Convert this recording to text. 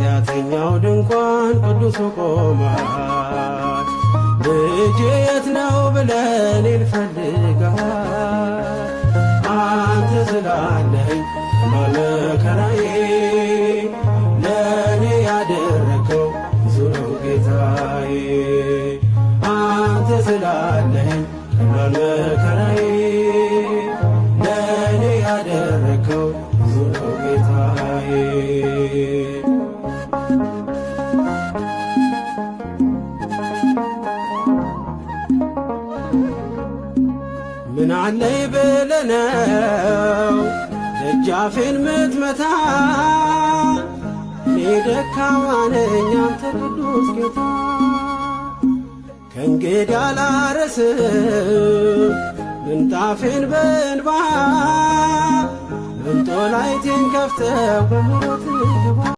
በኃጢአተኛው ድንኳን ቅዱሱ ቆመሃል። ልጄ የት ነው ብለህ እኔን ፈልገሃል። አንተ ስላለኸኝ መከራዬ፣ ለእኔ ያደረከው ብዙ ነው ጌታዬ። አንተ ስላለኸኝ መከራዬ፣ ለእኔ ያደረከው ብዙ ነው ጌታዬ። ምን አለኝ ብለህ ነው ደጃፌን ምትመታ? እኔ ደካማ ነኝ አንተ ቅዱስ ጌታ። ከእንግዲህ አላረስም ምንጣፌን በእንባ፣ እንጦላይቴን ከፍተው በምሕረት ግባ።